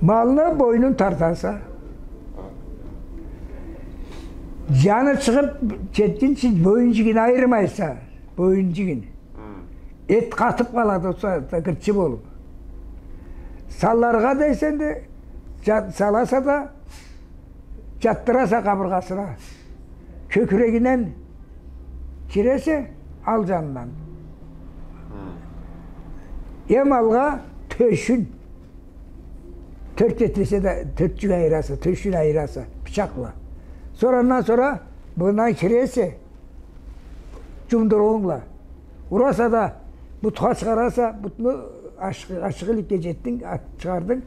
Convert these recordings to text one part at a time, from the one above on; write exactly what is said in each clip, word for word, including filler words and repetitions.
Малны бойнун тартаса. Джаны чыгъыб кетгинчи бойнунджугъун айырмайса, бойнунджугъун. Эт къатыб къалады, ол сагъатда гырчы болуб. Салыргъа дейсе да, джа-, саласа да, джатдыраса къабыргъасына. Кёкюрегинден киресе, ал джанындан. Эм алгъа тёшюн. Тёрт этесе да, тёртчюк айыраса, тёшюн айыраса, бычакъ бла. Сора андан сора былайдан киресе, джумдуругъунг бла. Ураса да, бутха чыгъараса, бутну ачыкъ, ачыкъ иликге джетдинг, ат-, чыгъардынг.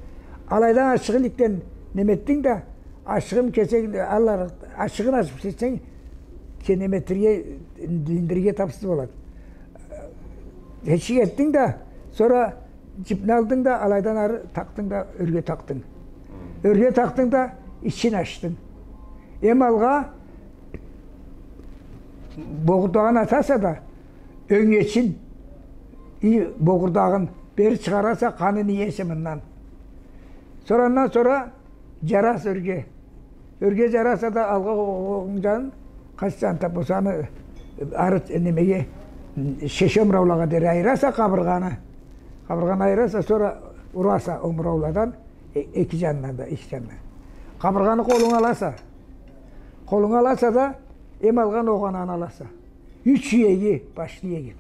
Алайдан ачыкъ иликден неме этдинг да, ачыгъын кесенг, аллар, ачыгъын ачыб кесенг, сен неме этерге, илиндирирге табсыз болады. Тешик этдинг да, сора джипни алдынг да, алайдан ары такъдынг да, ёрге такъдынг. Ёрге такъдынг да, ичин ачдынг. Эм алгъа богъурдагъын атаса да, ёнгечин, и, богъурдагъын бери чыгъараса, къанын иесе мындан. Сора андан сора джараса ёрге. Ёрге джараса да алгъа о-, о-, онг джанын, къач джанын таб, ол сагъатны ары немеге, шеше омураулагъа дери айыраса къабыргъаны. Къабыргъаны айыраса, сора ураса омурауладан, э-, эки джанындан да, эки джанындан. Къабыргъаны къолунга аласа. Къолунга аласа да, эм алгъа ногъананы аласа. Юч иеги, башлы иеги.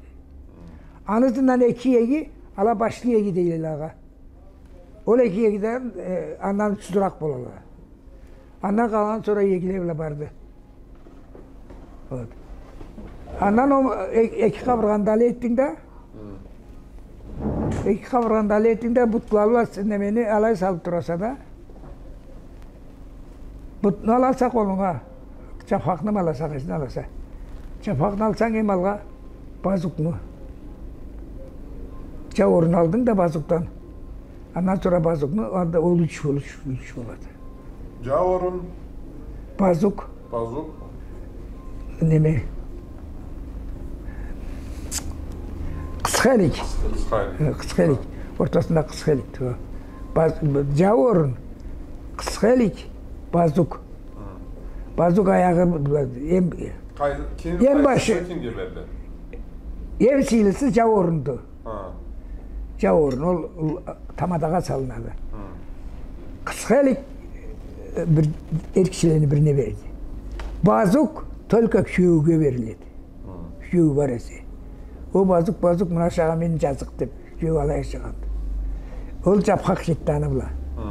Аны ызындан эки иеги, ала башлы иеги дейле алагъа. Ол эки иегиден, э, андан учузуракъ болалла. Андан къалгъан сора иегиле бла барды. Вот. Андан ол э-, эки къабыргъаны да алай этдинг да. Эки къабыргъаны да алай этдинг да, бутла бла с-, немени алай салыб тураса да. Бутну аласа къолунга, джапхакъны аласа, къайсын аласа. Джапхакъны алсанг, эм алгъа базукну. Джауурунну алдынг да базукдан. Андан сора базукну, анда ол юч, ол юч, юч болады. Джауурун. Базук. Базук. Неме? Къысха илик. Къысха илик. Э, къысха илик. Ортасында къысха илик. Баз-, джауурун. Къысха илик. Базук. Хы. Базук аягъы, эм, къай-, ким, эм къайсысын башы. Кимге берди? Эм сыйлысы джауурунду. Хы. Джауурун, ол, ол тамадагъа салынады. Хы. Къысха илик, э, бир, эр кишилени бирине береди. Базук только киеуге бериледи. Хы. Киеу бар эсе. Ол базук, базук, мына ашагъан мени джазыкъ деб, киеу алай ашагъанды. Ол джапхакъ кетди аны бла. Хы.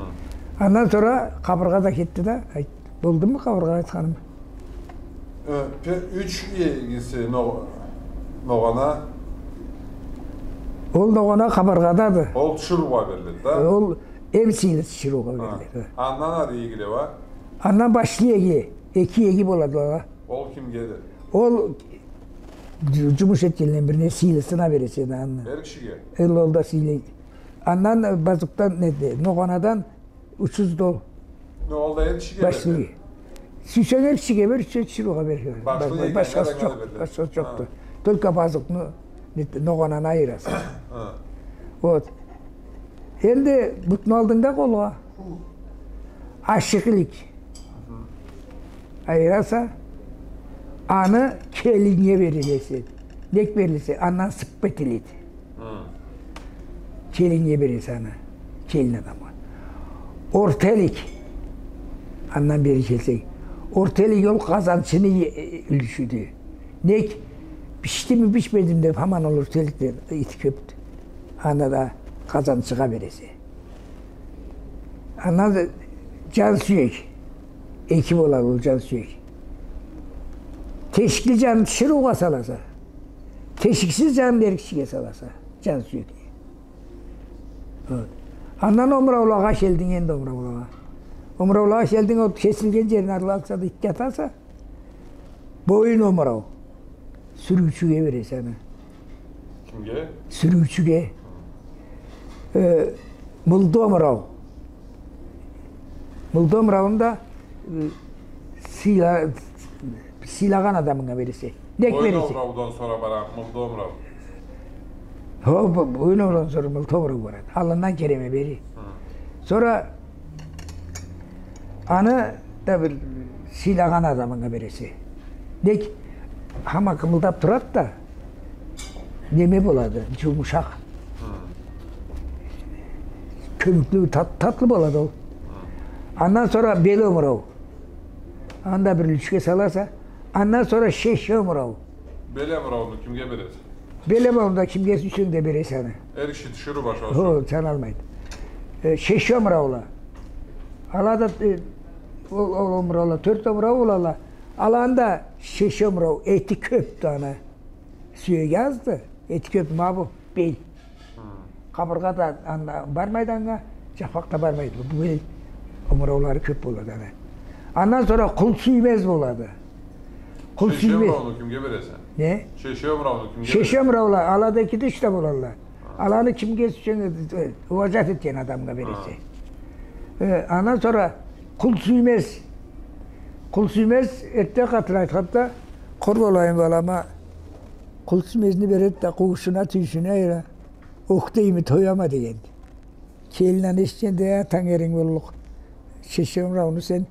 Андан сора къабыргъа да кетди да, айт, болдуму къабыргъа айтханым? Э, пе-, юч иегиси но-, ногъана. Ол ногъана къабыргъадады. Ол тиширыугъа бериледи да? Ол эм сыйлысы тиширыугъа бериледи. Андан ары иегиле уа? Андан башлы иеги, эки иеги болады ала. Ол кимгеди? Ол джу-, джумуш этгенледен бирине, сыйлысына бересе да аны. Эр кишиге? Эл ол да сыйлайды. Андан, э, базукдан, неди, ногъанадан Учуз да ол. Но, ол да эр кишиге бериледи. Башлы. Сюйсенг эр кишиге бер, сюйсенг тиширыугъа бер. Башлы, башхасы джокъду. Башхасы джокъду. Только базукну, ногъананы айыраса. Хы. Вот. Энди бутну алдынг да къолгъа. Ашыкъ илик. Хы. Айыраса, аны келиннге бериледи. Нек берилсе, андан сыппа этиледи. Хы. Келиннге бересе аны, келин адамгъа. Орта илик, андан бери келсек, орта илик ол къазанчыны э-, э-, юлюшюдю. Нек, бишдими, бишмедими деб, хаман ол орта иликден ити кёбдю. Аны да къазанчыгъа бересе. Андан да джан сюек. Эки болады ол джан сюек. Тешикли джанын тиширыугъа саласа. Тешиксиз джанын эр кишиге саласа. Джан сюекни. Вот. Андан омураулагъа келдинг, энди омураулагъа. Омураулагъа келдинг, ол кесилген джерин ары алса да итге атаса. Боюн омурау. Сюрюучюге бересе аны. Кимге? Сюрюучюге. Э, мылды омурау. Мылды омурауну да, э, сыйла-, сыйлагъан адамынга бересе. Нек бересе? Боюн омураудан сора бара мылды омурау. Хо, бо-, боюн омураудан сора мылды омурау барады. Аллындан кереме бери. Хы. Сора Аны да бир сыйлагъан адамынга бересе. Нек, хаман къымылдап турады да, неме болады, джумушакъ. Кёмюклю, тат-, татлы болады ол. Андан сора бел омурау. Аны да бир люлюшге саласа. Андан сора шеше омурау. Бел омурауну кимге бересе? Бел омурауну да кимге сюйсенг да бересе аны. Эр киши тиширыу башы. Хо, саналмайды. Э, шеше омураула. Ала да, э, ол, ол омураула, тёрт омурау болала. Аланы да шеше омурау, эти кёпдю аны. Сюеги азды, эти кёп, ма бу, бел. Къабыргъа да анда бармайды анга, джапхакъ да бармайды. Бу бел омураулары кёп болады аны. Андан сора къул сюймез болады. Къул сюймез. Шеше омурауну кимге бересе? Не? Шеше омурауну кимге бересе? Шеше омураула, ала да эки да, юч да болалла. Аланы кимге сюйсенг, э, уважать этген адамгъа бересе. Э, андан сора къул сюймез. Къул сюймез, эртде къатын айтханды да, къур болайым, балама, къул сюймезни береди да, къууушуна, тюйюшюне айыра. Ох дейме, тояма дегенди. Келин аны эшитгенде, я, тангеринг боллукъ. Шеше омурауну сен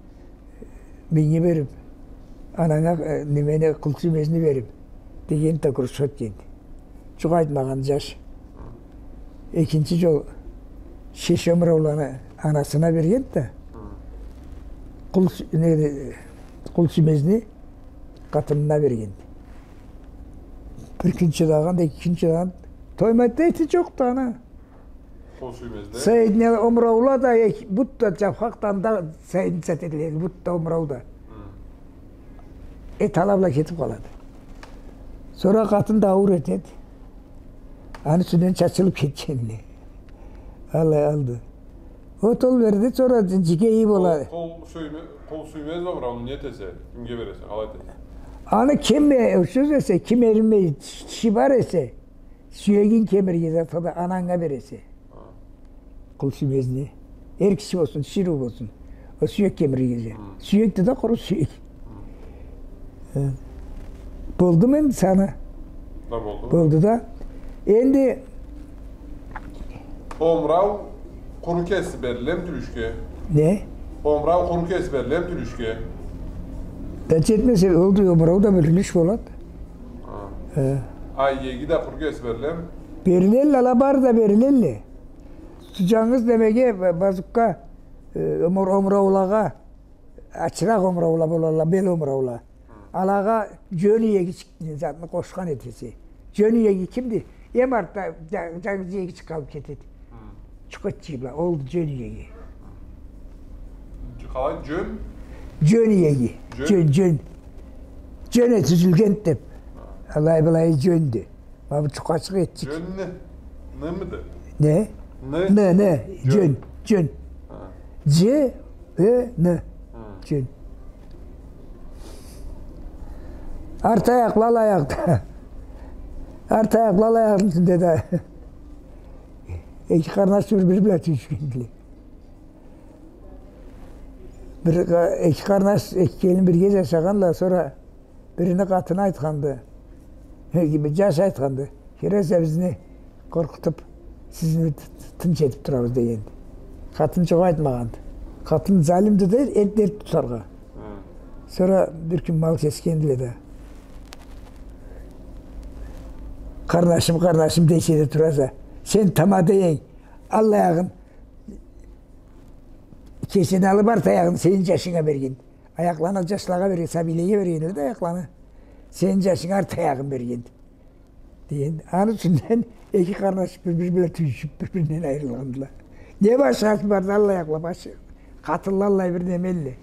меннге берип, ананга, э, немени, къул сюймезни берип, дегенди да, груша этгенди. Джукъ айтмагъан джаш. Экинчи джол шеше омурауланы анасына бергенди да, къул сю-, не, къул сюймезни къатынына бергенди. Бир кюн чыдагъан да, эки кюн чыдагъан. Тоймайды да, эти джокъду аны. Къул сюймезде. Соединя-, омураула да, эк-, бут да, джапхакъ да анда соединяться этедиле, бут да, омурау да. Хы. Эт ала бла кетип къалады. Сора къатын да ауур этеди. Аны юсюнден чачылып кетгенле. Алай алды. Вот ол берди, сора джи-, джигейи бола. Къул, къул сюйме-, къул сюймез да, омурауну не этесе, кимге бересе, къалай этесе? Аны ким, э, сёз эсе, ким эринмей, тиши бар эсе, сюегин кемирген затха да ананга бересе. Хы. Къул сюймезни. Эр киши болсун, тиширыу болсун. Ол сюек кемирген зат. Хы. Сюекди да, къуру сюек. Хы. Э, болдуму энди саны? Да болду. Болду да. Энди омурау къуру кеси берилеми тюлюшге? Не? Омурау къуру кеси берилеми тюлюшге? Да джетмесе, ол да омурау да бир юлюш болады. Хы. Э. А иеги да къуру кеси берилеми? Берилелле, ала бары да берилелле. Джангыз немеге, ба-, базукга, э, омур-, омураулагъа, ачыракъ омураула болалла, бел омураула. Хы. Алагъа джён иеги чыкъгъан затны къошхан этесе. Джён иеги кимди? Эм артда джа-, джангыз иеги чыкъгъан алып кетеди. Хы. Чукъ этчи бла, олду джён иеги. Хы. Къалай, джён? Джён иеги. Джён? Джён, джён. Джён эти тюзюлгенди деп. Хы. Алай-былай джёндю. Ма бу чукъачыкъ этчик. Джён не? Нымыды? Не? Ны? Ны, ны. Джён. Джён, джён. Хы. Дж, э, ны. Хы. Джён. Арт аякъла, ал аякъда. Арт аякъла, ал аякъны юсюнде да. Эки къарнаш бир-бири бла тюйюшгендиле. Бир къа-, эки къарнаш, эки келин бирге джашагъанла, сора бирини къатыны айтханды. Э, джаш айтханды. Келесиз бизни къоркъутуп, сизни т-, т-, тынч этип турабыз дегенди. Къатын джукъ айтмагъанды. Къатын залимди да, эт дерт тутаргъа. Хы. Сора бир кюн мал кесгендиле да. Къарнашым, къарнашым десе да тураса. Сен тамада эдинг. Ал аягъын кесени алып, арт аягъын сени джашынга берген. Аякъланы джашлагъа берген, сабийлеге бергенле да аякъланы. Сени джашынга арт аягъын берген. Деген. Аны юсюнден эки къарнаш бир-бири бла тюйюшюп, бир-биринден айырылгъандыла. Не башхасы барды, аллай аякъла башы. Къатынла аллай бир немелле.